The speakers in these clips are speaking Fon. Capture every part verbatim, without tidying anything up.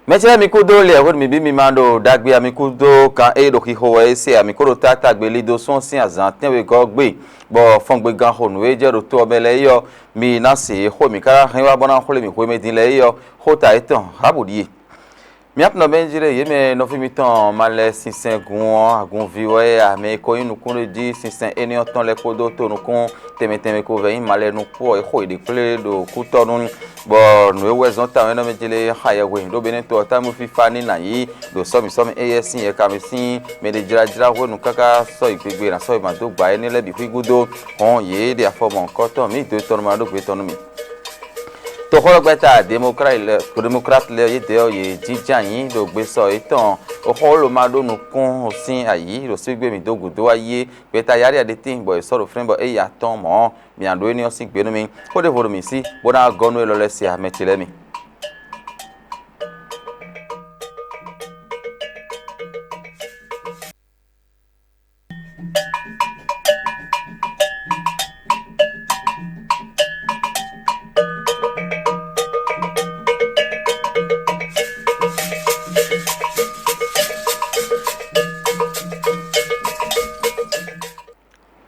Mɛ ce lɛ́ɛ mi kúdó lɛ hwenu mǐ bí mi ma ɖo ɖagbe a mi kúdó kan e ɖo xixo wɛ é se a mi kó ɖo tátágbe lido sɔ́n sín azǎn tɛ́nwegɔ́ gbe, bɔ fɔngbegan xo nǔ e jɛ ɖo to ɔ́ mɛ lɛ́ɛ é ɔ́, mi ná se xó e mǐ ka ná hɛn wá bó ná xwlé mǐ hwemɛ din lɛ́ɛ é ɔ́, xó ta yětɔn Habu ɖíe. Mǐ aklúnɔ bɛ́ nyí jí ɖé yě mɛ nɔví mitɔn malɛsinsɛngun ɔ́, agunví wɛ é a, mɛ e ko nyí nukúnɖéjí sinsɛn énɛ́ ɔ́ tɔn lɛ́ɛ kpódó tonukún tɛnmɛ tɛnmɛ ko vɛ́ nyí malɛnukú ɔ́, é xo yě ɖe kplé ɖo kútɔ́ nú, bɔ nǔ e wɛ zɔ́n tawun énɛ́ mɛ jlé xa yɛhwe ɖó Benɛ́to ɔ́, támú fífá ní nǎ yí ɖo sɔ́mǐ sɔ́mǐ éyɛ́ sín yɛ kamɛ sín mɛ ɖě jlájlá hwenu káká sɔ́ yi gbegbe ná sɔ́ yi ma dó gba énɛ́ lɛ́ɛ bǐ xwígúdó. Hɔn yě ɖe afɔ mɔ̌hunkɔtɔn mǐ dó tɔn nú ma ɖó gbe tɔn nú mì. Toxɔlɔgbɛ́ta demokrat lɛ́ɛ yědɛɛ ɔ́, yě jínjɔ́n ayǐ ɖo gbesɔ yětɔn xó ló ma ɖó nukún sín ayǐ ɖo sígbé mǐ dó gǔdo wá yí é. Gbeta yaɖia ɖé tíin bɔ è sɔ́ ɖo fínɛ́ bɔ é yi atɔ́ɔ́n mɔ̌ ɔ́, mǐ nǎ ɖó énɛ́ ɔ́ sín gbe nú mì, xó ɖěvo ɖo mǐ sí, bó ná gɔ́ nú élɔ́ lɛ́ɛ se ǎ, mɛ ce lɛ́ɛ mi.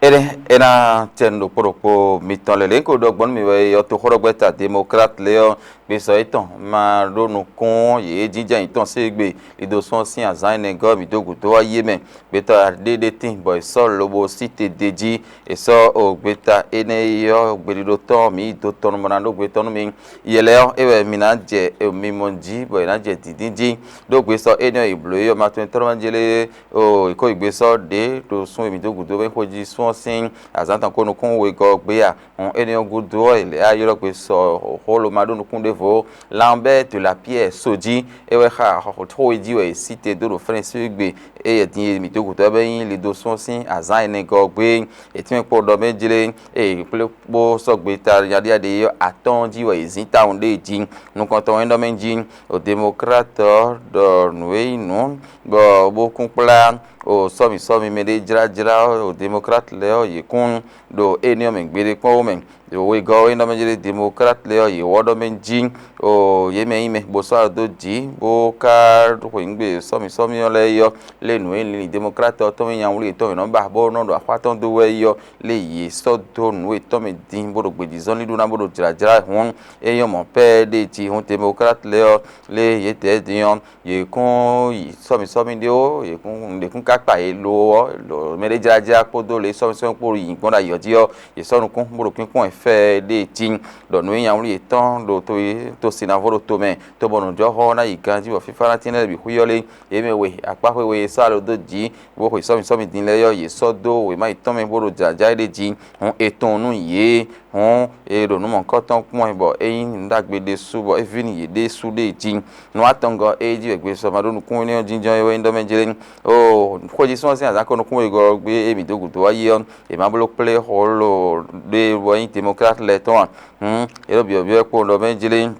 Énɛ́ é ná tɛnu ɖokpó ɖokpó mitɔn lɛ́ɛ lě ko ɖɔ gbɔn nú mi wɛ é ɔ́, toxóɖɔgbɛ́ta demokrat lɛ́ɛ ɔ́, gbesɔ yětɔn ma ɖó nukún yě jínjɔ́n yětɔn sín gbe lido sɔ́ sín azǎn énɛ́ gɔ́ mǐ dó gǔdo ɔ́ yé mɛ. Gbeta ɖé ɖé tíin bɔ è sɔ́ lobo sí te d'é jí. È sɔ́ o gbeta énɛ́ e ɔ́ gbeɖiɖo tɔn mǐ yi do tɔn nú bɔ ná ɖó gbe tɔn nú mi. Yɛ lɛ́ɛ ɔ́, é wɛ mi ná jɛ mimɔ jí bɔ è nǎ jɛ dǐndín jí. Ɖó gbesɔ énɛ́ ɔ́ yi blǒ é ɔ́, ma tunwun tɔ́ nɔ jlé o è ko yi gbesɔ ɖě ɖo sún e mǐ dó gǔdo mɛ xwe jí sún ɔ́ sín azǎn tɔn ko nukún wegɔ́ ɔ́ gbé a? Hɔn énɛ́ ɔ́ gúdo ɔ́, è lɛ̌ ylɔ́ gbe sɔ xó lo ma ɖó nukún ɖěvo. Lanbɛ́ de la Piɛ́ɛ so jí, é wɛ xa xó e jí wɛ è sí te dó ɖo Flɛ́nsín gbe, ée din e mǐ dó gǔdo ɔ́ bɛ́ nyí lido sún ɔ́ sín azǎn ɛnɛgɔ́ ɔ́ gbé. È tínmɛ kpó ɖɔ mɛ jlé, ée kplé kpó sɔ́ gbeta nyaɖiaɖe ɔ́ atɔ́ɔ́n jí wɛ è zǐn tawun ɖée jí. Nukɔntɔn wɛ nyí ɖɔ mɛ jí, o demokrat ɔ́ ɖɔ nǔ e nyí nǔ, bɔ bó kún kplá o sɔ́mi sɔ́mi mɛ ɖé jlájlá ɔ́, o demokrat lɛ́ɛ ɔ́, yě kún ɖo énɛ́ ɔ́ mɛ gbeɖé kpɔ́n wú mɛ. Ɖo wegɔ́ ɔ́, é nɔ mɛ jlé demokrat lɛ́ɛ ɔ́, yě wɔ́ ɖɔ mɛ jí, o yě mɛ nyí mɛ bó sɔ́ alɔ dó jǐ, bó ka xweyǐgbe sɔ́mi sɔ́mi ɔ́ lɛ́ɛ é ɔ́, lé nǔ e linlin demokrat ɔ́ tɔn e nyawlú yětɔn yě nɔ ba bó nɔ ɖo axwá tɔn dó wɛ é ɔ́, lé yě sɔ́ dó nǔ yětɔn mɛ din bó ɖo gbějízɔ́nlin ɖó ná bó ɖo jlǎjlá hǔn é nyɔ́ mɔ̌ pɛ́ ɖé jí hǔn demokrat lɛ́ɛ ɔ́, lé yědɛɛ din ɔ́, yě kún yi sɔ́mi sɔ́mi ɖé ó, yě kún ɖě kún ka kpa yě lo ɔ́, ɖo mɛ ɖé jlájlá kpódó lě sɔ́mi sɔ́mi kpó yi gbɔn ɖo ayǐ ɔ́ jí ɔ́, yě sɔ́ nukún bó ɖo kpínkpɔ́n ɛ fɛ ɖée jí, ɖɔ nǔ e nyawlú yětɔn ɖo to e to si ná vó ɖo tomɛ, to bɔ nǔjɔxɔ ɔ́ ná yi ganjí bɔ fífá ná tínlɛ́ bǐ xwí ɔ́ lé. Yě mɛ we akpá xwé we e sɔ́ alo dó jǐ, bó xwe sɔ́mi sɔ́mi din lɛ́ɛ ɔ́, yě sɔ́ dó wěma yětɔn mɛ bó ɖo jlǎjlá ɖé jí, hǔn è tunwun nú yě. Hǔn è ɖo nǔ mɔ̌hunkɔtɔn kpɔ́n ɛ bɔ é nyí nǔ ɖagbe ɖésú bɔ é ví nú yě ɖésú ɖée jí. Nú atɔngɔ́ e jí wɛ gbesɔ ma ɖó nukún énɛ́ ɔ́ jínjɔ́n é wɛ nyí ɖɔ mɛ jlé. Oo, xwéjísɔ́ sín azǎn ko nukún wegɔ́ ɔ́ gbé e mǐ dó gǔdo wá yi ɔ́, è ma bló kplé xó lo ɖé bɔ é nyí demokrat lɛ́ɛ tɔn a? Hǔn è ɖo byɔ̌byɔ́ ɛ kpowun ɖɔ mɛ jlé.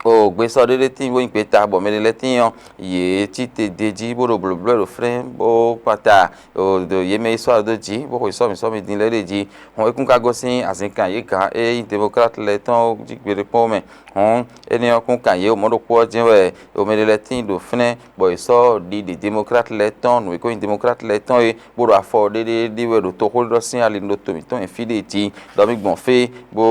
Oo, gbesɔ ɖé ɖé tíin bó nyí gbeta bɔ mɛ ɖé lɛ́ɛ tíin ɔ́, yě cí te d'é jí bó ɖo blǒbló ɛ ɖo flɛ́n bó kpata ɖo yě mɛ e sɔ́ alɔ dó jǐ bó xwe sɔ́mi sɔ́mi din lɛ́ɛ ɖé jí. Hɔn é kún ka gosín azinkan yě gǎn e nyí demokrat lɛ́ɛ tɔn jí gbeɖé kpɔ́n mɛ. Hɔn énɛ́ ɔ́ kún kan yě o mɔ̌ ɖokpó ɔ́ jɛ́n wɛ o mɛ ɖé lɛ́ɛ tíin ɖo fínɛ́, bɔ è sɔ́ ɖiɖe demokrat lɛ́ɛ tɔn nǔ e ko nyí demokrat lɛ́ɛ tɔn é, bó ɖo afɔ ɖéɖéɖé wɛ ɖo toxóɖiɖɔ sín ali ɖo to mǐtɔn nyi fí ɖé jí, ɖɔ mì gbɔn fí, bó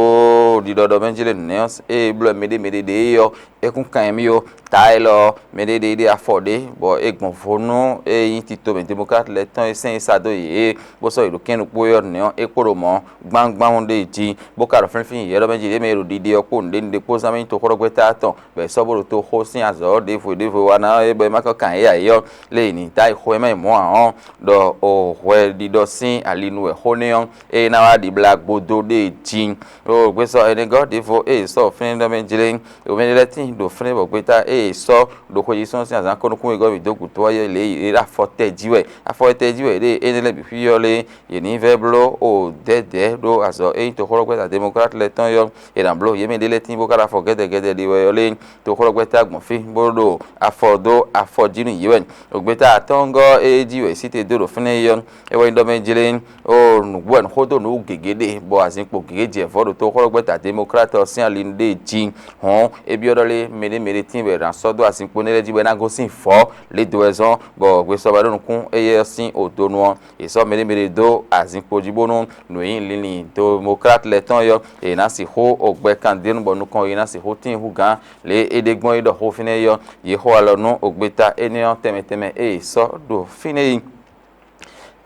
ɖiɖɔ ɖɔ mɛ jlé nǔnɛ́ ɔ́ e blɔ́ mɛɖé mɛɖé ɖe é ɔ́, é kún kan mì ó. Ta élɔ́ ɔ́, mɛɖé ɖe ɖe afɔ ɖé, bɔ é gbɔn vo nú e nyí tito mɛ demokrat lɛ́ɛ tɔn e sɛ́n e sa dó yě é, bó sɔ́ yě ɖo kɛ́n ɖokpó é ɔ́ nɛ́ ɔ́, é kpo ɖo mɔ̌ gbángbán ɖé jí, bó ka ɖo flínfín yě ɖɔ mɛ jí yě mɛ e ɖo ɖiɖe ɔ́ kpó nǔɖé nǔɖé kpó zán mɛ nyí toxóɖɔgbɛ́ta tɔn, bɔ è sɔ́ bó ɖo toxó sín azɔ̌ ɖěvo ɖěvo wa ná é bɔ é ma ka kan yě ǎ é ɔ́, lé è nǐ dó ayǐ xo é má yi mɔ̌ ǎ ɔ́, ɖɔ o hwɛɖiɖɔ sín ali nu wɛ xó nɛ́ ɔ́, é ná wá ɖibla gbodo ɖée jí. Ɖo gbesɔ ɛnɛgɔ́ ɖěvo ée è sɔ́ ɖo fínɛ́ ɖɔ mɛ jlé, ɖo mɛ ɖé lɛ́ɛ tíin ɖo fínɛ́ bɔ gbeta ée è sɔ́ ɖo xweyísɔ́n sín azǎn kɔ́ nukún wegɔ́ mǐ dó gǔdo ɔ́, yě lě yě ɖo afɔ tɛ́ jí wɛ. Afɔ e tɛ́ jí wɛ ɖée énɛ́ lɛ́ɛ bǐ xwí ɔ́ lé, yě ní vɛ́ bló o dɛ̌dɛ̌ ɖó azɔ̌ e nyí toxóɖɔgbɛ́ta demokrat lɛ́ɛ tɔn é ɔ́, è nǎ bló yě mɛ ɖé lɛ́ɛ tíin bó ka ɖo afɔ gɛ́dɛgɛ́dɛ ɖi wɛ ɔ́ lé, toxóɖɔgbɛ́ta gbɔn fí bó ɖo afɔ dó afɔ jí nú yě wɛ. Ɖo gbeta atɔ́ɔ́ngɔ́ e jí wɛ è sí te dó ɖo fínɛ́ é ɔ́, é wɛ nyí ɖɔ mɛ jlé, o nǔgbó wɛ nǔ xó dó nǔ gěgé ɖe, bɔ azinkpo gěgé jɛ vɔ̌ ɖo toxóɖɔgbɛ́ta demokrat ɔ́ sín ali ɖée jí. Hɔn é byɔ́ ɖɔ lé mɛɖé mɛɖé tíin bɔ è nǎ sɔ́ dó azinkpo énɛ́ lɛ́ɛ jí bɔ é ná gosín vɔ̌ lě dó wɛ zɔ́n, bɔ hwesɔ́ ba ɖó nukún éyɛ́ sín odonu ɔ́, è sɔ́ mɛɖé mɛɖé dó azinkpo jí bónú nǔ e nyí linlin demokrat lɛ́ɛ tɔn ɔ́, è nǎ sixú ogbɛ kan dó e nu bɔ nukɔn yi ná sixú tíin hú gǎn. Lě e é ɖe gbɔn é ɖɔ xó fínɛ́ é ɔ́, yě xo alɔ nú ogbeta énɛ́ ɔ́ tɛnmɛ tɛnmɛ e è sɔ́ ɖo fínɛ́ é.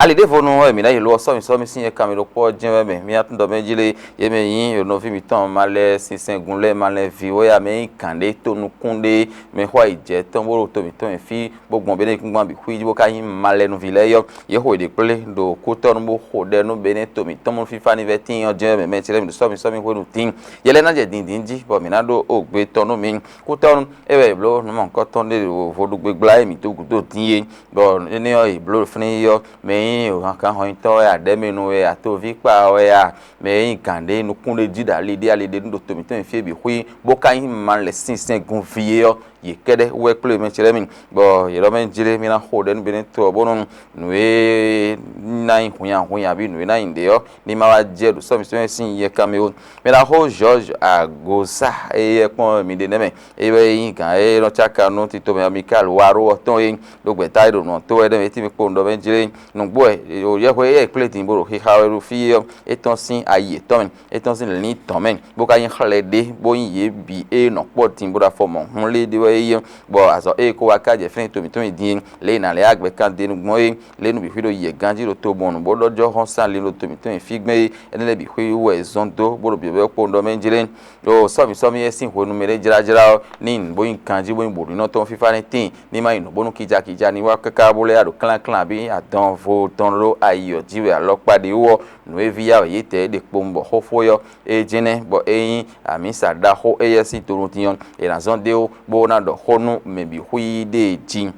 Ali ɖěvo nu wɛ mǐ ná yi lo ɔ́ sɔ́ mì sɔ́ mì sín yɛ kanmɛ ɖokpó ɔ́ jɛ́n wɛ mɛ. Mì atúndɔ mɛ jí lé, yě mɛ nyí nɔví mǐtɔn malɛ sinsɛngun lɛ́ɛ malɛ ví wɛ ya mɛ nyí gǎn ɖé to nukún ɖé mɛ xó ayi jɛ tɔn bó ɖo to mǐtɔn nyi fí bó gbɔn Benɛ́ yíkúngban bǐ xwí jí bó ka nyí malɛnuví lɛ́ɛ yɔ́. Yě xo yě ɖě kplé ɖo kútɔ́ nú bó xo ɖɛ nú Benɛ́ to mǐtɔn mú fífá ní vɛ́ tíin ɔ́ jɛ́n wɛ mɛ mɛ ce lɛ́ɛ mǐ ɖo sɔ́ mì sɔ́ mì hwenu tíin. Yɛ lɛ́ɛ ná jɛ dǐndín jí bɔ mǐ ná ɖó ogbe tɔn nú mi. Kútɔ́ nú é wɛ è blǒ nǔ mɔ̌hunkɔtɔn ɖé ɖo vodúgbégbla e mǐ dó gǔdo dín é, bɔ énɛ́ ɔ́ è blǒ ɖo fínɛ́ ɔ́, mɛ e nyí hɔnkanhɔnyitɔ́ wɛ a, ɖɛ̌mɛnu wɛ a, toví kpa wɛ a, mɛ e nyí gǎn ɖé nukún ɖé jí ɖo ali ɖé ali ɖé nu ɖo to mǐtɔn nyi fí é bǐ xwí, bó ka nyí malɛsinsɛngunví é ɔ́, yě kɛ́ɖɛ́ wɛ kplé mɛ ce lɛ́ɛ mi, bɔ yě ɖɔ mɛ jlé mì ná xo ɖɛ nú Benɛ́ to ɔ́ bónú nǔ e ná nyí hunnyahunnya abǐ nǔ e ná nyí ɖě ɔ́ ní ma wá jɛ ɖo sɔ́ mǐtɔn sín yɛ kanmɛ ó. Mɛ ná xó George Agosa e yɛ kpɔ́n mi ɖe nɛ́ mɛ. É wɛ nyí gǎn e nɔ cáka nú tito mɛ Amicale Waro ɔ́ tɔn é ɖo gbɛ̌ta e ɖo nǔ ɔ́ tó wɛ ɖ'é mɛ, é tín mì kpowun ɖɔ mɛ jlé. Nǔgbó wɛ yɛhwe éyɛ́ è kplé din bó ɖo xixa wɛ ɖo fí é ɔ́, é tɔ́n sín ayi yětɔn mɛ, é tɔ́n sín lǐn tɔn mɛ, bó ka nyí xlɛ́ ɖé, bó nyí yě bǐ e nɔ kpɔ́ din bó ɖo afɔ mɔ̌ hun lé ɖé wɛ é nyí, bɔ azɔ̌ e kó wá ká jɛ fínɛ́ to mǐtɔn nyi din é, lě e è nǎ lɛ́ agbɛ́ kán d'é nu gbɔn é, lě e nǔ bǐ xwí ɖo yɛ ganjí ɖo tobɔn nǔ bó ɖɔ jɔ́ xɔ́n sín ali ɖo to mǐtɔn nyi fí gbɛn é, énɛ́ lɛ́ɛ bǐ xwí wú wɛ è zɔ́n dó bó ɖo byɔ̌byɔ́ kpowun ɖɔ mɛ jlé. Ɖo sɔ́mǐsɔ́mí e sín hwenu mɛ ɖé jlá jlá ɔ́, ní bó nyí ganjí bó nyí bǒlínɔ́tɔn fífá nɛ́ tíin, ní ma nyí nǔ bónú kijakija ní wá káká bó lɛ́ ya ɖo klánklán abǐ adɔnvo tɔn ɖó ayi ɔ́ jí wɛ alɔkpa ɖě wú ɔ́, nǔ e ví ya wɛ yě tɛ é ɖe kpowun bɔ xó xó ɔ́ é jɛ́n nɛ́, bɔ é nyí amǐsa ɖaxó éyɛ́ sín tonútín ɔ́, è nǎ zɔ́n d'é wú bó ná ɖɔ xó nú mɛ bǐ xwíí ɖée jí.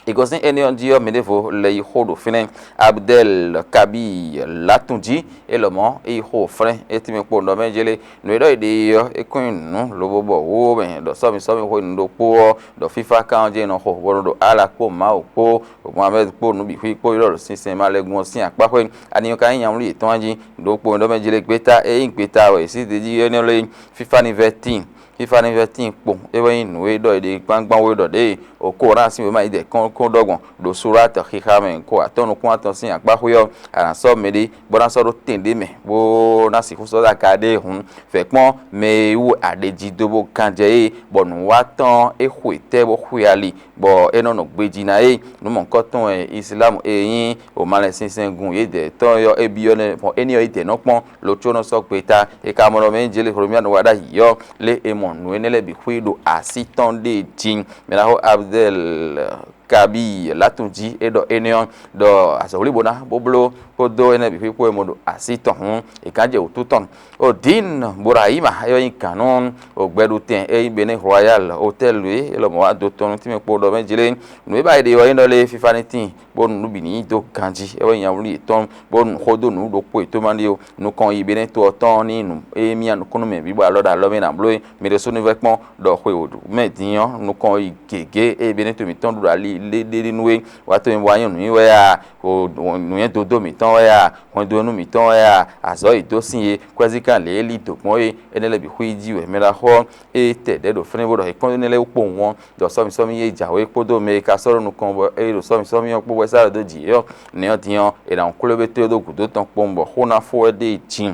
È gosín énɛ́ ɔ́ jí ɔ́, mɛ ɖěvo lɛ́ yi xó ɖo fínɛ́, Abdɛl Kabi Latunji, é lɔmɔ̌ é yi xó fɛ́n é tínmɛ kpo ɖɔ mɛ jlé. Nǔ e ɖɔ è ɖe é ɔ́, é kɔn nyi nǔ lobo bɔ wó mɛ ɖɔ sɔ́mi sɔ́mi xwé nǔ ɖokpó ɔ́, ɖɔ fífá kan ɔ́ jɛ́n è nɔ xo, bó nɔ́ ɖo Ala kpó Mawu kpó Muhamɛ́d kpó nǔ bǐ xwí kpó yi ɖɔ ɖo sinsɛn malɛgun ɔ́ sín akpá xwé. Ani ɔ́ ka nyí nyamlú yětɔn a jí? Nǔ ɖokpó ɖɔ mɛ jlé gbéta e nyí gbeta wɛ è sí d'é jí énɛ́ lé fífá ní vɛ́ tíin. Fífá ní vɛ́ tíin kpowun, é wɛ nyí nǔ e ɖɔ è ɖe gbangban wú é ɖɔ ɖěe Okóran sín wěma yi dɛ kɔ́n kɔ́n ɖɔ gbɔn ɖo Surat xixa mɛ ko atɔ́ nukún atɔn sín akpá xwé ɔ́, a nǎ sɔ́ mɛɖé bó ná sɔ́ ɖó tɛn ɖé mɛ bó ná sixú sɔ́ dó aga ɖéhǔn. Vɛ̌ kpɔ́n mɛ e wú a ɖe jí dó bó gán jɛ é, bɔ nǔwatɔ́ ɔ́ é xwe tɛ́ bó xwe ali, bɔ é nɔ nɔ gbejí ná é. Nǔ mɔ̌hunkɔtɔn wɛ Islamu e nyí Omalɛsinsɛngun yědɛɛ tɔn ɔ́ é byɔ́ nɛ́, bɔ énɛ́ ɔ́ yědɛɛ nɔ kpɔ́n lo có nɔ sɔ́ gbeta. È ka mɔ ɖɔ mɛ nyí Jelixolomia nɔ wa ɖ'ayǐ ɔ́, lé è mɔ nǔ énɛ́ lɛ́ɛ bǐ xwí ɖo así tɔn ɖée jí. Mɛ ná xó Abdel Kabi Latunji é ɖɔ énɛ́ ɔ́, ɖɔ azɔ̌wlíbo ná bó bló kpódó énɛ́ bǐ xwí kpó e mɔ ɖo así tɔn hǔn, è gǎn jɛ wǔtu tɔn. Odin Burayima é wɛ nyí gǎn nú ògbɛɖutɛn e nyí Benin Royal Hotel é, é lɔmɔ̌ wá do tɔn nú tínmɛ kpo ɖɔ mɛ jlé. Nǔ e ba è ɖe ɔ́ nyí ɖɔ lé fífá ní tíin, bónú nǔ bǐ ní nyi dó ganjí, é wɛ nyí nyawlú yětɔn, bónú xó dó nǔ ɖokpó yětɔn ma ɖi ó. Nukɔn yi Benin to ɔ́ tɔn ní nǔ e myá nukúnnú mɛ bǐ bɔ alɔ ɖo alɔ mɛ nǎ bló é. Mi ɖésú ní vɛ́ kpɔ́n ɖɔ xwe wǒ mɛ din ɔ́, nukɔn yi gěgé e Benin to mǐtɔn ɖo ali lé ɖé nú é. Wǎ to mi bɔ wá nyɔ́ nǔ nyi wɛ a? Nǔnywɛ́dódó mǐtɔn wɛ a? Hwɛndo nú mǐtɔn wɛ a? Azɔ̌ yi dó sín e, kwɛ́zíkan lě e lí dǒ gbɔn é, énɛ́ lɛ́ɛ bǐ xwí jí wɛ mɛ ɖaxó ɔ́, é tɛ ɖɛ̌ ɖo fínɛ́ bó ɖɔ è kpɔ́n énɛ́ lɛ́ɛ wú kpowun ɔ́, ɖɔ sɔ́mì sɔ́mì e jǎwe kpódó mɛ e ka sɔ́ ɖó nukɔn bɔ é ɖo sɔ́mì sɔ́mì ɔ́ kpó wɛ sá ɖɔ dó jǐ é ɔ́, nɛ̌ ɔ́ din ɔ́, è nǎ kplɔ́ bé tló dó gǔdo tɔn kpowun bɔ xó ná fó wɛ ɖ'é jí.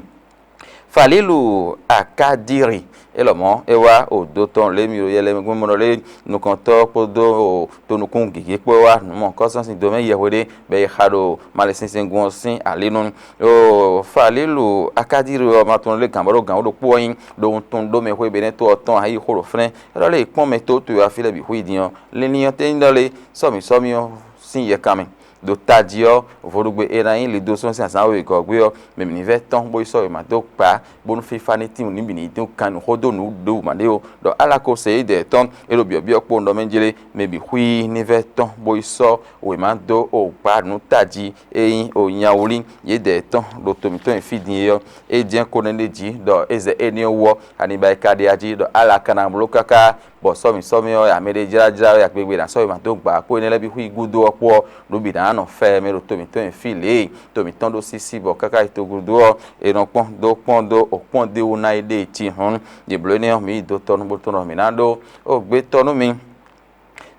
Falilu Akadiri, é lɔmɔ̌ é wá odo tɔn lě mi ɖo yɛlɛ mɛ gbɔn mɔ ɖɔ lé nukɔntɔ́ kpódó tonukún gěgé kpó wá nǔ mɔ kɔ́sɔ́sìn domɛ yɛhwe ɖé bɔ è xa ɖo malɛsinsɛngun ɔ́ sín ali nu. Ɖo Falilu Akadiri ɔ́ ma tunwun lé gǎn bɔ ɖó gǎn wú ɖokpó ɔ́ nyí ɖo wuntun ɖó mɛ xwé Benɛ́to ɔ́ tɔn ǎ yi xó ɖo fínɛ́. É ɖɔ lé è kpɔ́n mɛ tó to afí lɛ́ɛ bǐ xwí din ɔ́, linlin ɔ́ tɛ́ nyí ɖɔ lé sɔ́mǐ sɔ́mǐ ɔ́ sín yɛkan mɛ. Ɖo tají ɔ́, vodúgbe e ná nyí lidosɔ́ sín azǎn wěgɔ́ gbe ɔ́, mɛ bǐ ní vɛ́ tɔ́n bó yi sɔ́ wěma dó gbǎ, bónú fífá ní tín nǔ ní bǐ ní dó kan nǔ xó dó nǔ ɖěbǔ ma ɖé ó. Ɖɔ Alako Seyídɛ tɔn e ɖo byɔ̌byɔ́ kpowun ɖɔ mɛ jlé, mɛ bǐ xwí ní vɛ́ tɔ́n bó yi sɔ́ wěma dó o gbǎ nǔ tají e nyí o nyawlí yědɛɛ tɔn ɖo to mǐtɔn e fí din é ɔ́. É jɛ́n ko nɛ́ ɖ'é jí ɖɔ é zɛ éní ɔ́ wú ɔ́, ani ba é ka ɖe ají ɖɔ Ala ka ná bló káká Bɔ sɔ́mi sɔ́mi ɔ́, amɛ ɖé jlájlá wɛ agbègbè ná sɔ́mi ma dó gbǎ kpó énɛ́ lɛ́ɛ bí xwí gúdo ɔ́ kpó ɔ́, nǔ bǐ ná nɔ fɛ mɛ ɖo to mǐtɔn e fí lě e to mǐtɔn ɖó sísí bɔ káká yi togudo ɔ́, è nɔ kpɔ́n dó kpɔ́n dó òkpɔ́n d'é wú ná yi ɖée cí hɔn. Yě bló énɛ́ ɔ́, mǐ yi dó tɔ́ nú bó tɔ́ nɔ mǐ ná ɖó ó gbé tɔ́ nú mi.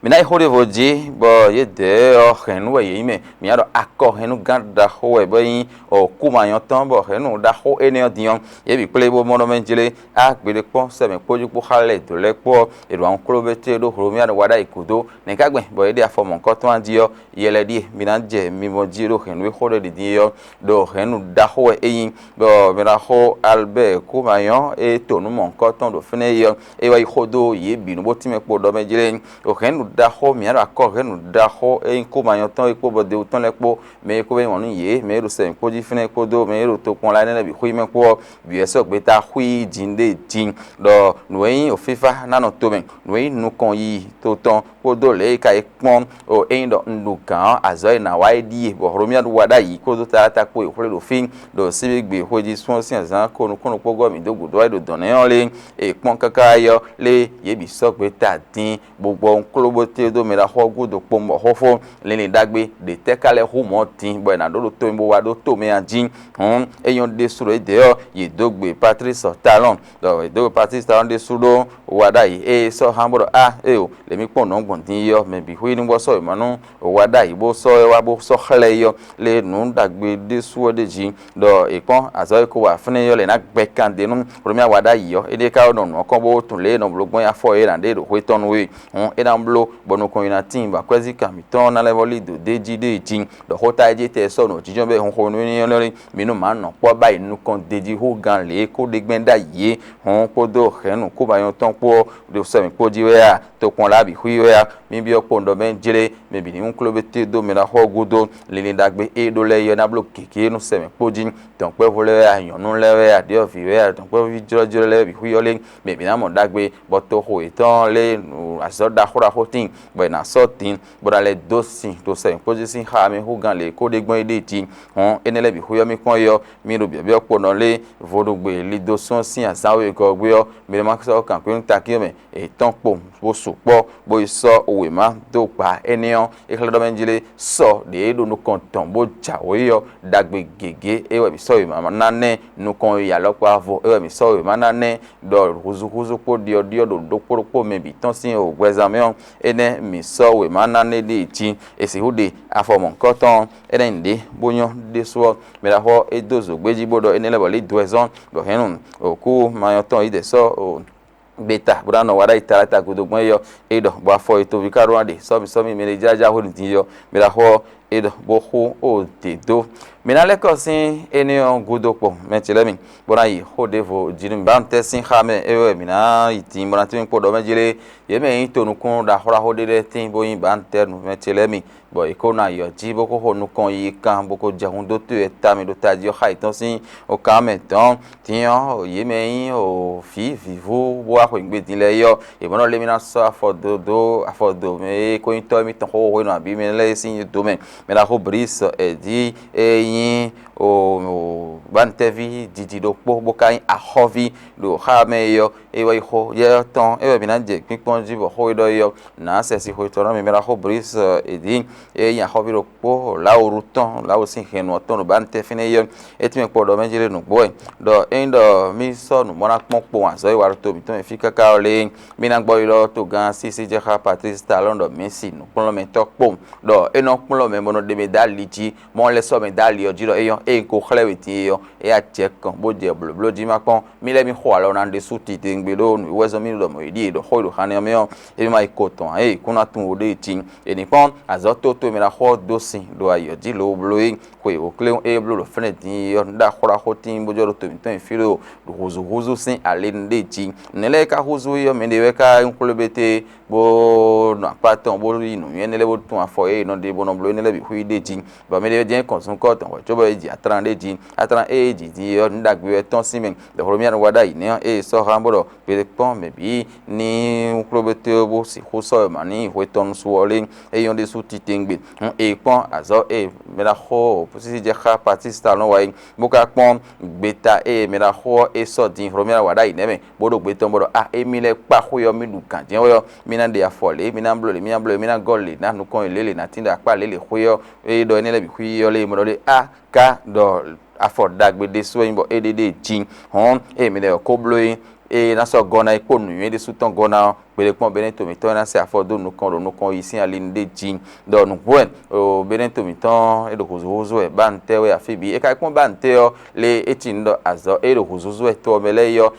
Mǐ ná yi xó ɖěvo jí, bɔ yědɛɛ ɔ́ hɛ̌nnu wɛ yě nyí mɛ. Mǐ ná ɖɔ akɔhɛnnugán ɖaxó wɛ bɔ é nyí kúmanyɔ tɔn, bɔ hɛ̌nnu ɖaxó énɛ́ ɔ́ din ɔ́, yě bǐ kplé bó mɔ nɔ mɛ jlé. Á gbeɖé kpɔ́n sɛmɛ kpó jí kpó xá lɛ́ɛ dǒ lɛ́ɛ kpó ɔ́, è ɖo awɔnklóbɛ́té ɖó Hlomia wa ɖ'ayǐ gúdo. Nɛ̌ ka gbɛn bɔ é ɖe afɔ mɔ̌hunkɔtɔn jí ɔ́, yɛ lɛ́ɛ ɖíe mi ná jɛ mimɔ jí ɖo hɛ̌nnu e xó ɖɔ ɖiɖi é ɔ́, ɖo hɛ̌nnu ɖaxó wɛ é nyí, bɔ mɛ ná xó Albɛ́ɛ Kúmanyɔ e to nǔ mɔ̌hunkɔtɔn ɖo fínɛ́ é ɔ́, é wá yi xó dó yě bǐ nú bó tínmɛ kpo ɖɔ mɛ jlé. Ɖo hɛ̌nnu ɖaxó mǐ ná ɖo akɔ hɛ̌nnu ɖaxó e nyí Kúmanyɔ tɔn é kpó bɔ Dewu tɔn lɛ́ɛ kpó, mɛ e kó bɛ́ nyí wǎn nú yě, mɛ e ɖo sɛmɛ kpó jí fínɛ́ kpódó mɛ e ɖo tokpɔn lɛ́ɛ nɛ́ bǐ xwí mɛ kpó ɔ́, bǐ wɛ sɔ́ gbeta xwí jǐnɖéjí, ɖɔ nǔ e nyí wǒfífá ná nɔ tomɛ, nǔ e nyí nukɔn yiyi to tɔn kpódó lě e ka yi kpɔ́n o é nyí ɖɔ un ɖu gǎn ɔ́, azɔ̌ e nǎ wa é ɖíe, bɔ Hlomia ɖu wa ɖ'ayǐ kpódó taláta kpó e xwlé ɖo fí, ɖo síbígbe xwéjísún ɔ́ sín azǎn ko nukúnnú kpó gɔ́ mǐ dó gǔdo wá yi ɖo dɔ̌n nɛ́ ɔ́ lé. E kpɔ́n káká yi ɔ́ lé, yě bǐ sɔ́ gbeta dín, bó gbɔ un kló bó tlé dó mɛ ɖaxó ɔ́ gúdo kpowun bɔ xóxó, linlin ɖagbe ɖě tɛ́ ka lɛ́ hu mɔ̌ din bɔ è nǎ ɖó ɖo to mɛ bó wá ɖó to mɛ a jí? Hǔn é nyɔ́ ɖésú ɖo édɛɛ ɔ́, yě dó gbe Patlísi Talɔ́n, ɖɔ yě dó gbe Patlísi Talɔ́n ɖésú ɖó wa ɖ'ayǐ ée sɔ́ hán bó ɖɔ á éyo, lě mì kpɔ́n nǔ ɔ́ gbɔn din yi ɔ́, mɛ bǐ xwí ní bó sɔ́ wěma nú wa ɖ'ayǐ bó sɔ́ ɛ wá bó sɔ́ xlɛ́ yi ɔ́, lě nǔ ɖagbe ɖésú ɔ́ ɖ'é jí, ɖɔ è kpɔ́n azɔ̌ e ko wa fínɛ́ ɔ́ lɛ̌ ná gbɛ kan ɖe nú Hlomia wa ɖ'ayǐ ɔ́, éɖée ka nɔ nǔ ɔ́ kɔn bó tunwun lě e è nɔ bló gbɔn nyi afɔ e è nǎ ɖe ɖo xwé tɔn nú é. Hǔn é ná bló bɔ nukɔn yi ná tíin bɔ akwɛ́zíkan mǐtɔn ná lɛ́ vɔ́ lí dǒ d'é jí ɖée jí, ɖɔ xóta e jí tɛ sɔ́ nǔ jínjɔ́n bɛ́ hun xo nú énɛ́ ɔ́ lɛ́ mǐ nú mǎ nɔ kpɔ́ báyìí nukɔn d'é jí hú gán lě e kó ɖe gbɛn ɖ'ayǐ é. Hǔn kpódó hɛ̌nnu kúmanyɔ tɔn kpó ɔ́ ɖo sɛmǐ kpó jí wɛ a? Tokpɔn lɛ́ɛ bǐ xwí wɛ a? Mí byɔ́ kpowun ɖɔ mɛ jlé mɛ bǐ ní hún kló bó te dó mɛ ná xɔ ɔ́ gúdo. Linlin ɖagbe e ɖó lɛ́ɛ ɔ́ ná bló gěgé nú sɛmɛ kpó jí. Dɔ̌nkpɛ́vú lɛ́ɛ wɛ a? Nyɔ̌nu lɛ́ɛ wɛ a? Ɖyɔ̌vǐ wɛ a? Dɔ̌nkpɛ́vú jlɔ́jlɔ́ lɛ́ɛ bǐ xwí ɔ́ lé, mɛ bǐ ná mɔ ɖagbe, bɔ toxo yětɔn lé azɔ̌ ɖaxó ɖaxó tíin, bɔ è nǎ sɔ́ din, bó ná lɛ́ dó sin ɖo sɛmɛ kpó jí sín xá mɛ hú gán lě kó ɖe gbɔn é ɖée jí. Hɔn énɛ́ lɛ́ɛ bǐ xwí ɔ́ mì kpɔ́n é ɔ́, mí ɖo byɔ̌byɔ́ kpo nɔ lé vodúngbe lidosún ɔ́ sín azǎn wegɔ́ ɔ́ gbé ɔ́, mi ɖo ma sɔ́ kan kpé nú takín ɔ́ mɛ, è tɔ́n kpo bó sukpɔ́, bó yi sɔ́ wěma dó gbǎ énɛ́ ɔ́, é xlɛ́ ɖɔ mɛ jí lé sɔ ɖě e ɖo nukɔn tɔn bó jǎwe ɔ́, ɖagbe gěgé é wɛ mǐ sɔ́ wěma ná nɛ́ nukɔn yi alɔkpa vo é wɛ mǐ sɔ́ wěma ná nɛ́ ɖɔ húzúhúzú kpó ɖyɔɖyɔ ɖo ɖokpó ɖokpó mɛ bǐ tɔn sín wǒgbɛzán mɛ ɔ́, énɛ́ mǐ sɔ́ wěma ná nɛ́ ɖée jí. È sixú ɖe afɔ mɔ̌hunkɔtɔn ɔ́, énɛ́ nyí ɖě bó nyɔ́ ɖésú ɔ́, mɛ ɖaxó ɔ́ é dó zǒgbé jí bó ɖɔ énɛ́ lɛ́ɛ bɔ lě dó ɛ zɔ́n ɖɔ hɛ̌nnu òkú mayɔtɔn yi dɛ sɔ́ gbeta bó ná nɔ wa ɖ'ayǐ taláta gúdo gbɔn é ɔ́, é ɖɔ bɔ afɔ e toví ka ɖó ná ɖe sɔ́mi sɔ́mi mɛ ɖé jlájlá hwenu din ɔ́, mɛ ɖaxó ɔ́ é ɖɔ bó xú ó dě dó. Mi ná lɛ́ kɔ sín énɛ́ ɔ́ gúdo kpɔn mɛ ce lɛ́ɛ mi, bó ná yi xó ɖěvo jí nú mi. Bǎ un tɛ́ sín xá mɛ é wɛ mǐ ná yi din bó ná tín kpo ɖɔ mɛ jí lé, yě mɛ e nyí tonukún ɖaxó ɖaxó ɖé lɛ́ɛ tín bó nyí bǎ un tɛ́ nú mɛ ce lɛ́ɛ mi, bɔ è kó nɔ ayɔ jí bó kó xo nukɔn yiyi kan bó kó jɛ hun dó to e ta mɛ ɖo tají ɔ́ xa yětɔn sín okan mɛ dɔ̌n. Din ɔ́, yě mɛ e nyí vǐ vǐvú bó wá xweyǐgbe din lɛ́ɛ é ɔ́, yě mɔ nɔ lé mì ná sɔ́ afɔ dó dó afɔ dó mɛ e kó nyí tɔ́ émítɔn xóxó hwenu abǐ mɛ lɛ́ɛ sín do mɛ. Mɛ ɖaxó Blísɔ Ɛ̌dí e nyí bánutɛ́ví didi ɖokpó bó ka nyí axɔ́ví ɖo xá mɛ é ɔ́, é wá yi xó yɛ tɔn é wɛ mǐ ná jɛ kpínkpɔ́n jí bɔ xó e ɖɔ é ɔ́, nǎ sɛ́sixwe tɔn nú mi. Mɛ ɖaxó Blísɔ Ɛ̌dí e nyí axɔ́ví ɖokpó Lawulu tɔn, Lawulu sín hɛ̌nnu ɔ́ tɔn ɖo bánutɛ́ fínɛ́ é ɔ́, é tínmɛ kpɔ ɖɔ mɛ jlé nǔgbó wɛ, ɖɔ ényí ɖɔ mí sɔ́ nǔ mɔ ná kpɔ́n kpowun azɔ̌ e wa ɖo to mǐtɔn mɛ fí káká ɔ́ lé, mí ná gbɔ ylɔ́ togán sísí jɛ xá Patlísi Talɔ́n ɖɔ Mɛ̌si nǔkplɔ́nmɛtɔ́ kpowun, ɖɔ é nɔ kplɔ́n mɛ bó nɔ ɖe mɛ dó ali jí, mɔ lɛ́ sɔ́ mɛ dó ali ɔ́ jí ɖɔ é nyɔ́, ényí ko xlɛ́ we din é ɔ́, é yá jɛ kɔn bó jɛ blǒbló jí má kpɔ́n. Mí lɛ́ mí xo alɔ ná ɖésú titewungbe ɖó nǔwiwa zɔn mì ɖɔ mɔ̌ yi ɖíe ɖɔ xó e ɖo xanɛ ɔ́ mɛ ɔ́, émí ma yi ko tɔn ǎ, é kún ná tunwun wo ɖée jí. È nǐ kpɔ́n azɔ̌ tótó e mɛ ná xɔ ɔ́ dó sin ɖo ayǐ ɔ́ jí lǒ bló é. Xwe wǒkléwún e bló ɖo fɛ́nɛ din é ɔ́, un ɖó axɔ́ ɖaxó tíin bó jɔ ɖo to mǐtɔn nyi fí ɖo húzúhúzú sín ali ɖé jí. Nɛ̌ lɛ́ɛ ka húzú é ɔ́, mɛ ɖé wɛ ka nyí xwlé bété bó nɔ akpá tɔn bó yí nǔnywɛ́ énɛ́ lɛ́ɛ bó tún afɔ e è nɔ ɖe bó nɔ bló énɛ́ lɛ́ɛ bǐ xwí ɖé jí, bɔ mɛ ɖé jɛ́n kɔn zunkɔ́ tɔn wɛ cóbɔ é ji atlan ɖé jí. Atlan e é ji din é ɔ́, nǔ ɖagbe wɛ tɔ́n sín mɛ. Ɖɔ Hlomia wá ɖ'ayǐ nɛ́ ɔ́, ée sɔ́ hán bó ɖɔ: Kpele kpɔ́n mɛ bǐ ní xwló bó sixú sɔ́ wɛ mǎ n'i hwe tɔn nu su ɔ́ lé, é nyɔ́ ɖésú titewungbe. Hǔn è kpɔ́n azɔ̌ e mɛ ná xo sísí jɛ xá Patisita lɔn wá é, bó ka kpɔ́n gbeta e mɛ ná xo ɔ́ é sɔ́ din Hlomia wá ɖ'ayǐ nɛ́ mɛ, bó ɖo gbe tɔn bó ɖɔ: A, émí lɛ́ɛ kpá xwé ɔ́, mí ɖu gǎn jɛ́n wɛ ɔ́, mí ná ɖe afɔ lě, mí ná bló lě, mí ná bló lě, mí ná gɔ́ lě ná nukɔn e lě lě ná tín ɖo akpá lě lě xwé ɔ́, e ɖɔ énɛ́ lɛ́ɛ bǐ xwí ɔ́ lé, mɔ ɖɔ ɖé a ka ɖɔ afɔ ɖagbe ɖésú wɛ nyí bɔ é ɖe ɖe jí. Hɔn ée mɛ lɛ́ɛ ɔ́ ko bló é, ée ná sɔ́ gɔ́ ná é kpó nǔnywɛ́ ɖésú tɔn gɔ́ ná ɔ́, gbele kpɔ́n Benɛ́to mǐtɔn e ná sɛ afɔ dó nukɔn ɖo nukɔn yi sín ali nu ɖé jí. Ɖɔ nǔgbó wɛ o Benɛ́to mǐtɔn é ɖo húzúhúzú wɛ, bánǔtɛ́ wɛ afí bǐ. É ka kpɔ́n bánǔtɛ́ ɔ́ lé é cí nǔ ɖɔ azɔ̌ é ɖo húzúhúzú wɛ to ɔ́ mɛ lɛ́ɛ é ɔ́,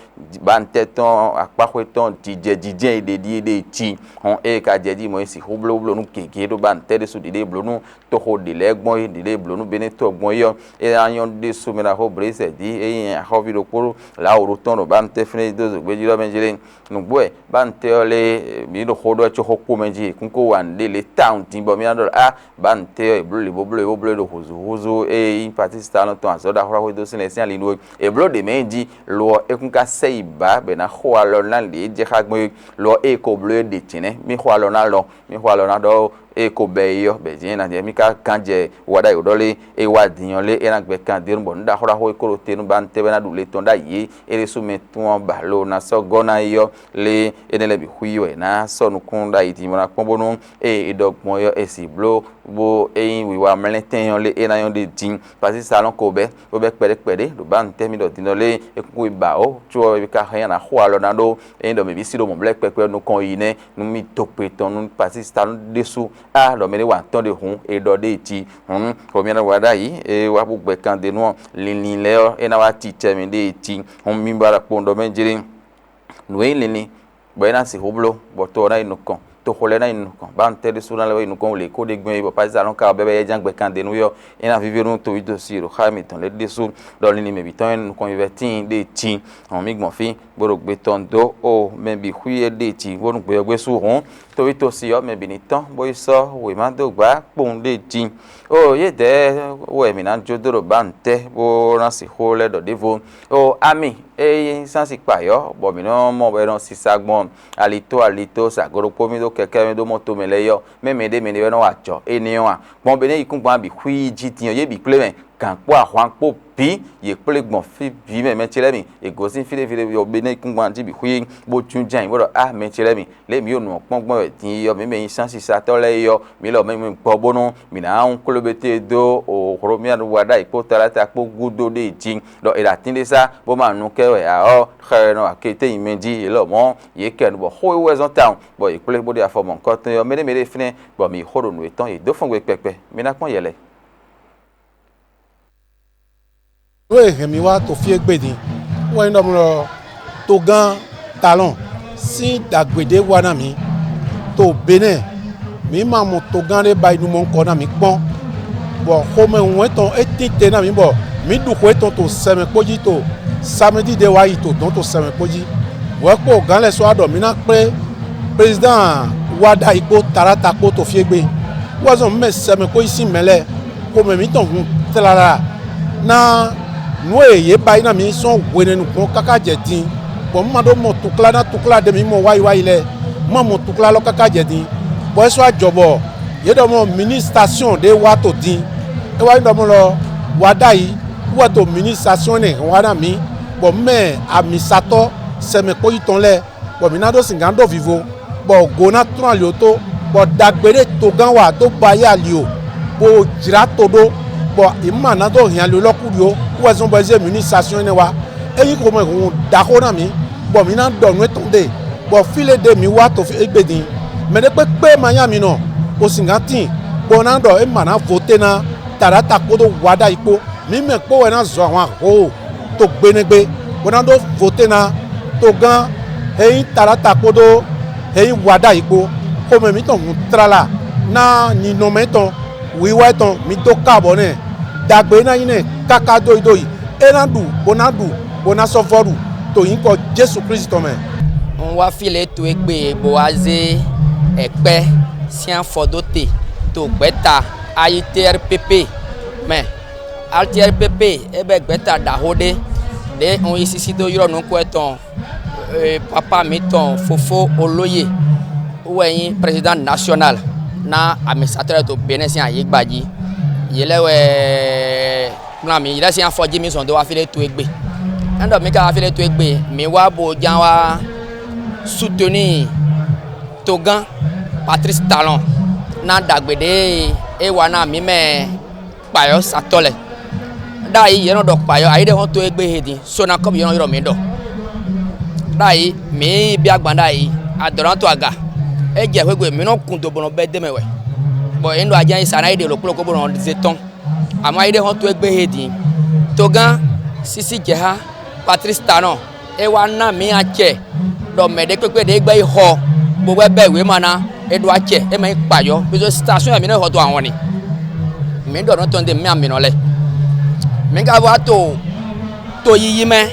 bánǔtɛ́ tɔn akpáxwé tɔn jijɛ jijɛ e ɖe ɖíe ɖe jí. Hɔn ée ka jɛ jí mɔ̌ é sixú blóbló nú gěgé ɖó bánǔtɛ́ ɖésú ɖiɖée bló nú toxo ɖě lɛ́ɛ gbɔn é, ɖě lɛ́ɛ blǒ nú Benɛ́to gbɔn é ɔ́, é ná nyɔ́ ɖésú mɛ ɖaxó Bleyisɛdi e nyí axɔ́ví ɖokpó Lawǔɖu tɔn ɖo bánútɛ́ fínɛ́ dó zǒgbé jí ɖɔ mɛ jí lé. Nǔgbó wɛ bánútɛ́ ɔ́ lé mǐ ɖo xó ɖɔ có xó kpó mɛ jí, kún kó wa nǔɖé lě tawun din bɔ mì ná ɖɔ ɖɔ á bánútɛ́ ɔ́ è blǒ lě bó bló é bó bló é ɖo hǔzúhúzú e nyí Patísita nɔ tɔn azɔ̌ ɖaxó ɖaxó e dó sín lɛ́ sín ali nú é. È blǒ ɖě mɛ nyi jí, lo ɔ́ é kún ka sɛ yi bǎ bɔ è nǎ xo alɔ ná lě e jɛ xá gbɔn é. Lo ɔ́ ée ko bló é ɖě jɛ̌nɛ́, mì xo alɔ ná lɔ, mì xo alɔ ná ɖɔ ée ko bɛ é ɔ́, bɛ jɛ́n ná jɛ mì ka gán jɛ wa ɖ'ayǐ ɖɔ lé é wá din ɔ́ lé é ná gbɛ kan dó e nu bɔ nǔ ɖaxó ɖaxó e ko ɖo te nú ba ntɛ́ wɛ ná ɖu le tɔn ɖ'ayǐ é, é ɖésú mɛ tún ɔ́ ba lo ná sɔ́ gɔ́ ná é ɔ́ lé énɛ́ lɛ́ɛ bǐ xwí wɛ è nǎ sɔ́ nukún ɖ'ayǐ din bó ná kpɔ́n bónú ée è ɖɔ gbɔn é ɔ́ è sixú bló bó é nyí wiwa mlɛ́ntɛn ɔ́ lé é ná nyɔ́ ɖe din. Pasísa lɔn ko bɛ́ bó bɛ́ kpɛɖé kpɛɖé ɖo ba ntɛ́ mì ɖɔ din ɔ́ lé é kúkú yi ba ó có ɔ́ é ka hɛn ná xo alɔ ná ɖó é nyí ɖɔ mǐ bǐ sí ɖo mɔ̌ blɛ́ kpɛkpɛ́ nukɔn yi nɛ́ nú mì dó gbe tɔn nú Pasísa ɖésú. Á ɖɔ mɛɖé wa tɔn ɖe hǔn è ɖɔ ɖ'é jí. Hǔn xomɛ ná wa ɖ'ayǐ é wá bú gbɛ kan d'é nu ɔ́, linlin lɛ́ɛ ɔ́ é ná wá cicɛ mì ɖ'é jí. Hǔn mi ba ɖo kpowun ɖɔ mɛ jlí nǔ e nyí linlin bɔ é ná sixú bló bɔ to ɔ́ ná yi nukɔn, toxo lɛ́ɛ ná yi nukɔn, bánútɛ́ ɖésú ná lɛ́ yi nukɔn wle kó ɖé gbɛn é bɔ Pasísa lɔn ka ɔ́ bɛ́ bɛ́ yɛ ján gbɛ kan d'é nu é ɔ́, é ná víví nú towítɔ́ sí ɖo xá mǐtɔn lɛ́ɛ ɖésú. Ɖɔ linlin mɛ bǐ tɔn nyí nukɔn yi vɛ tíin ɖ'é jí. Hɔn mì gbɔn fí bó ɖo gbe tɔn dó ó mɛ bǐ xwí é ɖ'é jí bónú gbe ɔ́ gbé sú hǔn. Towítɔ́ sí ɔ́ mɛ bǐ ní tɔ́n bó yi sɔ́ wěma dó gbǎ kpowun ɖ'é jí. Ó yědɛɛ wɛ mǐ ná jó dó ɖo bánǔtɛ́ bó ná sixú lɛ́ ɖɔ ɖěvo. Ó ami é nyí sánsi kpayɔ́ bɔ mǐ nɔ́ mɔ bɔ è nɔ sisa gbɔn alitó alitó sa go ɖokpó mì dó kɛkɛ́ mì dó mɔ tomɛ lɛ́ɛ yɔ, mɛ mɛɖé mɛɖé wɛ nɔ wa ajɔ énɛ́ ɔ́ a? Gbɔn Benɛ́ yíkúngban bǐ xwí jí din ɔ́, yě bǐ kplé mɛ, gǎn kpó ahwan kpó bǐ, yě kplé gbɔn fí bǐ mɛ mɛ ce lɛ́ɛ mi. È gosín fí ɖé fí ɖé yɔ Benɛ́ yíkúngban jí bǐ xwí bó jínjɔ́n ayǐ bó ɖɔ: Á mɛ ce lɛ́ɛ mi, lě e mǐ ɖo nǔ ɔ́ kpɔ́n gbɔn wɛ din yi ɔ́, mǐ mɛ nyí sánsi satɔ́ lɛ́ɛ é ɔ́, mǐ lɔ mɛ nyí gbɔ bónú mǐ ná kpló bété dó Hlomia wa ɖ'ayǐ kpó Talata kpó gúdo ɖ'é jí, ɖɔ è ɖo atín ɖé sá bó ma nu kɛ wɛ ǎ ɔ́, xɛ nɔ akété nyi mɛ jí yě lɔmɔ̌ yě kɛ nu bɔ xó e wú wɛ zɔ́n tawun, bɔ yě kplé bó ɖe afɔ mɔ̌hunkɔtɔn ɔ́, mɛ ɖé mɛ ɖé fínɛ́, bɔ mǐ xo ɖo nǔ yětɔn yě dó fɔ́n gbe kpɛkpɛ. Mi ná kpɔ́n yɛ lɛ́ɛ. Nǔ e hɛn mi wá to fí e gbe din wɛ nyí ɖɔ mlɔ togán Talɔn sín ɖagbe ɖé wá ná mǐ. To Benɛ́ɛ, mǐ ma mɔ togán ɖé ba yi nu mɔ kɔ ná mǐ kpɔ́n, bɔ xomɛ wɛn tɔn é tín te ná mǐ bɔ mǐ ɖu xwe tɔn to sɛmɛ kpó jí to samɛdí ɖé wá yi to dɔ̌n to sɛmɛ kpó jí. Hwɛ kpó gǎn lɛ́ɛ sɔ́ wá ɖɔ mǐ ná kplé prezidán wa ɖ'ayǐ kpó Talata kpó to fí e gbe. Wɛ zɔn mǐ mɛ sɛmɛ kpó yi sín mɛ lɛ́ɛ, xomɛ mǐtɔn hun tlala ná nǔ e yě ba yi ná mǐ sɔ́ hwenɛ́nu gbɔn káká jɛ din, bɔ mǐ ma ɖó mɔ tukla ná tukla ɖe mǐ mɔ wáyi wáyi lɛ́ɛ, mǐ ma mɔ tukla lɔ káká jɛ din, bɔ é sɔ́ wá jɔ bɔ yě ɖɔ mɔ minisitasiɔn ɖé wá to din. É wá nyí ɖɔ mɔ lɔ wa ɖ'ayǐ wú wɛ to minisitasiɔn énɛ́ hɛn wá ná mǐ, bɔ mǐ mɛ amisatɔ́ sɛmɛ kpó yi tɔn lɛ́ɛ, bɔ mǐ ná ɖó singǎn ɖó vivo, bɔ go ná tlɔ́n ali ɔ́ tó, bɔ ɖagbe ɖé togán wa dó ba yá ali o, bó jlá to ɖó, bɔ è mǐ ma ná dó hɛn ali lɔ́ kú ɖi ó, wú wɛ zɔ́n bɔ é zé minisitasiɔn énɛ́ wá. É nyí xomɛhunhun ɖaxó ná mǐ, bɔ mǐ ná ɖɔ nǔ étɔn ɖe, bɔ fí lě ɖe mǐ wá to fí égbé din. Mɛ ɖé kpékpé ma nyí ami nɔ, bó singǎn tíin, bó ná ɖɔ é ma ná voté ná Taɖata kpódó Waɖayi kpó. Mǐ mɛ kpó wɛ ná zɔ ahwan hoo to gbenɛgbe, bó ná ɖó voté ná togán e nyí Taɖata kpódó e nyí Waɖayi kpó. Xomɛ mǐtɔn hun tlala ná ninɔmɛ tɔn, wiwa tɔn, mi dó ká bɔ nɛ́. Dagbe e ná nyí nɛ́ káká dó yi dó yi. É ná ɖu, bó ná ɖu, bó ná sɔ́ vɔ́ ɖu to nyǐkɔ Jezu Klísu tɔn mɛ. Un wá fí lě towe gbe bó wá zé ɛkpɛ́ sín afɔ dó te to gbɛ̌ta A I T R P P mɛ. A I T R P P é bɛ́ gbɛ̌ta ɖaxó ɖé ɖě un yi sísí dó ylɔ́ nǔkún tɔn, papa mǐtɔn fofó Olóye wɛ nyí président national ná amǐsatɔ́ lɛ́ɛ to Benɛ́ sín ayǐgba jí. Yě lɛ́ɛ wɛ kplɔ́n mǐ, yě lɛ́ɛ sín afɔ jí mǐ zɔn dó wá fí ɖé towe gbe. Ɛ́ ɖɔ mǐ ka wá fí ɖé towe gbe, mǐ wá bo ján wá soutenir togán Patrice Talon ná ɖagbe ɖě é wa ná mǐ mɛ kpayɔ́satɔ́ lɛ́ɛ. Ɖ'ayǐ yě nɔ ɖɔ kpayɔ́, ayǐɖɛ́hɔn towe gbe he din, Sonacɔb yě nɔ ylɔ́ mǐ ɖɔ. Ɖ'ayǐ mǐ yi byɔ́ agban ɖ'ayǐ, adɔ̌ ná to aga. É jɛ xwé gbe mǐ nɔ kun do bó nɔ bɛ́ d'é mɛ wɛ, bɔ è nɔ ɖo ajǎnyi sa ná yi ɖe lǒkplɔ́kpó bó nɔ zé tɔ́n. Amɔ̌ ayǐɖɛ́hɔn towe gbe he din, togán sísí jɛ̌xá Patrice Talon é wá ná mǐ acɛ ɖɔ mɛ ɖé kpékpé ɖě gbɛ́ yi xɔ bó wɛ bɛ́ wěma ná é ɖó acɛ, é ma nyí kpayɔ́, bísó station wɛ mǐ nɔ xɔ dó ahɔn ni. Mǐ ɖɔ nǔ tɔn ɖe mǐ amǐnɔ lɛ́ɛ. Mǐ ka wá to to yiyi mɛ,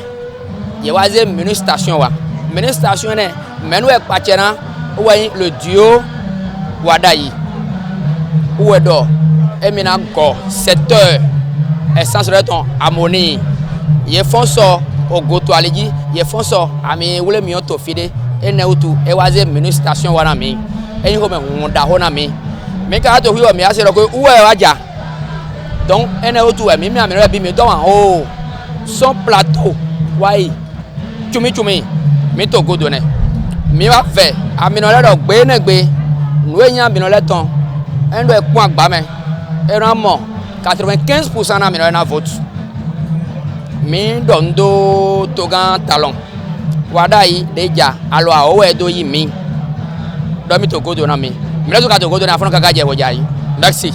yě wá zé mǐ nú station wá. Mǐ nú station énɛ́, mɛ̌ nú wɛ kpacɛ ná? Wɛ nyí le duo wa ɖ'ayǐ. Wɛ ɖɔ émí ná gɔ sɛtɔ́ ɛsánsi lɛ́ɛ tɔn amɔ̌ n'i. Yě fɔ́n sɔ ogoto ali jí, yě fɔ́n sɔ ami wlémiyɔ́ to fí ɖé. Énɛ́ wútu é wá zé mǐ nú station wá ná mǐ. É nyí xomɛ hun ɖaxó ná mǐ. Mǐ ka wá to xwíxɔ mǐ wá se ɖɔ xwé wú wɛ wá ja. Donc énɛ́ wútu wɛ mǐ mɛ amǐ lɛ́ɛ bǐ mǐ dɔ́ wǎn xóxó. Sɔ́n plato wá yi cumícumí, mǐ to godo nɛ́. Mǐ wá vɛ amǐnɔ lɛ́ɛ ɖɔ gbe énɛ́ gbe, nǔ e nyí amǐnɔ lɛ́ɛ tɔn, é nɔ ɖɔ è kpɔ́n agba mɛ, é nɔ mɔ quatre-vingt-quinze pour cent ná amǐnɔ lɛ́ɛ ná vote. Mǐ ɖɔ nǔ dó togán Talɔn wá ɖ'ayǐ ɖě ja alɔ awǒ wɛ é dó yí mǐ, ɖɔ mǐ to godo ná mǐ. Mǐ lɛ́ zú ka to godo nɛ́ afɔ́nɔ káká jɛ hwɛ jɛ ayǐ. Mɛ̌si.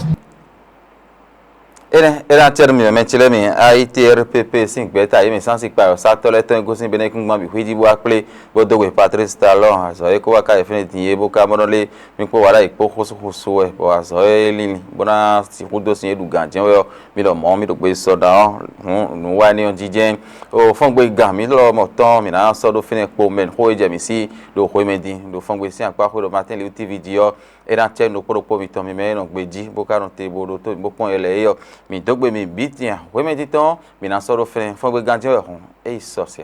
Énɛ́ é ná acɛ nú mì mɛ ce lɛ́ɛ mi, A I T R P P sín gbɛ̌ta yě mɛ sánsi kpayɔ̌satɔ́ lɛ́ɛ tɔn e gosín Benɛ́kúngban bǐ xwíjí bó wá kplé bó dó gbe Patrice Talon azɔ̌ e kó wá ká yi fínɛ́ din é bó ká mɔ nɔ lé mì kpó Waɖayi kpó xósúxósú wɛ, bɔ azɔ̌ e linlin bó ná sixú dó sin e ɖu gǎn jɛ́n wɛ ɔ́, mi ɖɔ mɔ̌ mi ɖo gbe sɔ ná ɔ́, hǔn nǔwanɛ́ ɔ́ jínjɛ́n. O fɔ́ngbe gǎn mǐ lɔ mɔ tɔn mǐ ná sɔ́ ɖó fínɛ́ kpo mɛ xó e jɛ mǐ sí ɖo hwemɛ din ɖo fɔ́ngbe sín akpá xwé ɖo Martin Luther V G ɔ́, é ná acɛ nú ɖokpó ɖokpó mitɔn mi mɛ e nɔ gbejí bó ka nɔ te bó ɖótó mǐ bó kpɔ́n yɛ lɛ́ɛ é ɔ́, mǐ dó gbe mǐ bǐ tɛn hwemɛ títɔn mǐ ná sɔ́ ɖó fɛ́nɛ fɔ́ngbégán jɛ́n wɛ hɔn é yi sɔ se.